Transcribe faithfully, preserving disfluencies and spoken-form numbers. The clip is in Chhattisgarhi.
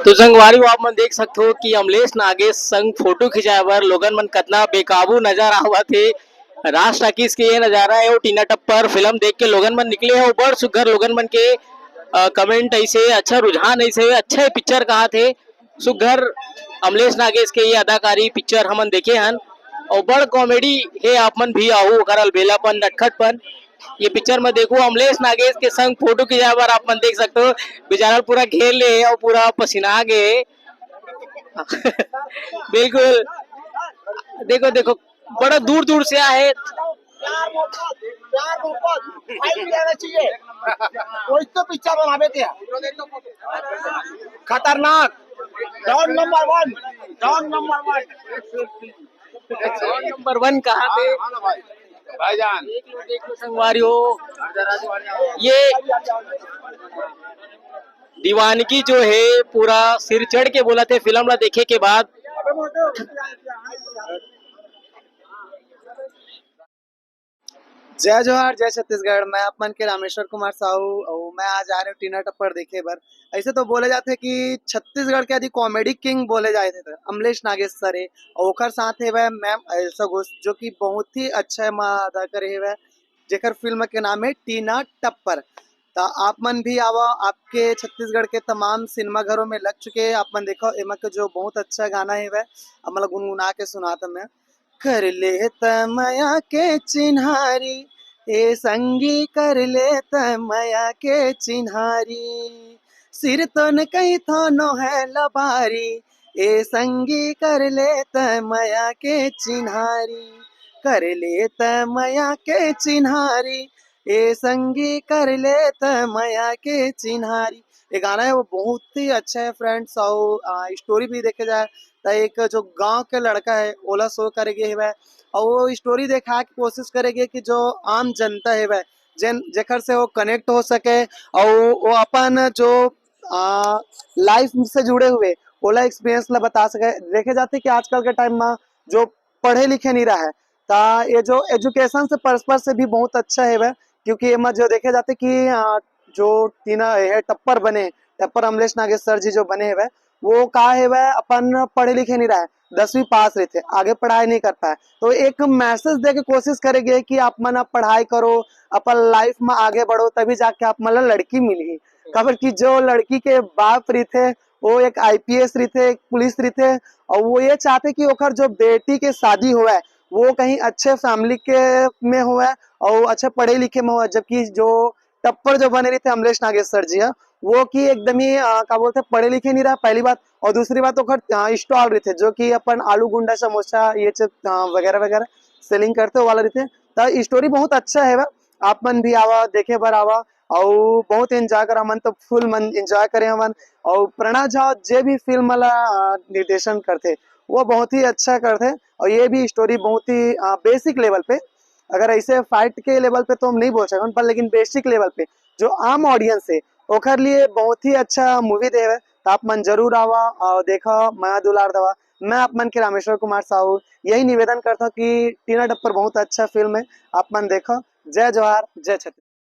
तो संगवारी हो, आप मन देख सकते हो कि अमलेश नागेश संग फोटो खिंचाए बर लोगन मन कतना बेकाबू नजर आवत हे। राज टाकीज के ये नजारा है, वो टीना टप्पर फिल्म देख के लोगन मन निकले हे। बड़ सुग्घर लोगन मन के कमेंट ऐसे, अच्छा रुझान ऐसे, अच्छा पिक्चर कहा थे। सुग्घर अमलेश नागेश के ये अदाकारी पिक्चर हमन देखे हन। और बड़ कॉमेडी हे, आप मन भी आहू ओकर अलबेलापन नटखटपन ये पिक्चर में देखो। अमलेश नागेश के संग फोटो खिंचाए बर आप मन देख सकते हो, बेचारा पूरा घेर ले हे और पूरा पसीना आ गए हे। बिल्कुल, देखो देखो, बड़ा दूर दूर से आए हे। प्यार मोहब्बत, प्यार मोहब्बत, भाई भी रहना चाहिए। कोई तो पिक्चर बनावे थे। खतरनाक, डॉन नंबर वन, डॉन नंबर वन। नंबर वन कहाँ पे? भाईजान। देख लो, देख लो संगवारी हो, ये दीवानगी जो है पूरा सिर चढ़ के बोला थे फिल्म ला देखे के बाद। जय जोहार, जय छत्तीसगढ़। मैं आप मन के रामेश्वर कुमार साहू और मैं आज आ रहे हूँ टीना टप्पर देखे बर। ऐसे तो बोले जाते कि छत्तीसगढ़ के यदि कॉमेडी किंग बोले जाए थे तो अमलेश नागेश सर है, और ओकर साथ है वह मैम एल्सा घोष, जो कि बहुत ही अच्छा एमा अदा करे है वह, जेकर फिल्म के नाम है टीना टप्पर। तो आप मन भी आवा, आपके छत्तीसगढ़ के तमाम सिनेमा घरों में लग चुके हैं। आप मन देखो, एमा के जो बहुत अच्छा गाना है वह, अब मतलब गुनगुना के सुनाता मैं। कर ले त मया के चिन्हारी, ए संगी कर ले त मया के चिन्हारी, सिर तो न कहीं थानो है लबारी, ए संगी कर ले त मया के चिन्हारी, कर ले त मया के चिन्हारी, ए संगी कर ले त मया के चिन्हारी। ये गाना है वो बहुत ही अच्छा है फ्रेंड्स। और स्टोरी भी देखे जाए तो एक जो गांव के लड़का है ओला शो करे गए है, और वो स्टोरी देखा के कोशिश करे गए कि जो आम जनता है वह, जेन जेकर से वो कनेक्ट हो सके और वो अपन जो लाइफ से जुड़े हुए ओला एक्सपीरियंस ला बता सके। देखे जाते कि आजकल के टाइम में जो पढ़े लिखे नहीं रहा है, ता ये जो एजुकेशन से परस्पर से भी बहुत अच्छा है वह, क्योंकि एमा जो देखे जाते कि आ, जो टीना है टप्पर बने, टप्पर अमलेश नागेश सर जी जो बने है वह, वो का है वह अपन पढ़े लिखे नहीं रहा है, दसवीं पास रहे थे, आगे पढ़ाई नहीं कर पाए। तो एक मैसेज दे के कोशिश करे गए कि आप मन अब पढ़ाई करो, अपन लाइफ में आगे बढ़ो, तभी जाके आप मन ला लड़की मिलही। काबर कि जो लड़की के बाप रहिथे, वो एक आईपीएस रहिथे, एक पुलिस रहिथे, और वो ये चाहते कि ओकर जो बेटी के शादी होवे, वो कहीं अच्छे फैमिली के में होवे और अच्छे पढ़े लिखे में होवे। जबकि जो टप्पर जो बने रहिथे अमलेश नागेश सर जी ह, वो कि एकदम ही आ, का बोलते, पढ़े लिखे नहीं रहा, पहली बात। और दूसरी बात, ओकर स्टॉल रहिथे जो कि अपन आलू गुंडा समोसा ये सब आ, वगैरह वगैरह सेलिंग करते, वो वाला रहिथे। तो स्टोरी बहुत अच्छा है, आप मन भी आवा, देखे बर आवा। और बहुत एंजॉय करा, हमन तो फुल मन एंजॉय करे हमन। और प्रणव झा जे भी फिल्म वाला आ, निर्देशन करथे, वो बहुत ही अच्छा करथे। और ये भी स्टोरी बहुत ही बेसिक लेवल पे, अगर ऐसे फाइट के लेवल पे तो हम नहीं बोल सकन, पर लेकिन बेसिक लेवल पे जो आम ऑडियंस है, ओकर लिए बहुत ही अच्छा मूवी दे है। तो आप मन जरूर आवा और देखा, मया दुलार दवा। मैं आप मन के रामेश्वर कुमार साहू यही निवेदन करता हूँ कि टीना टप्पर बहुत अच्छा फिल्म है, आप मन देखो। जय जोहार, जय छत्तीसगढ़।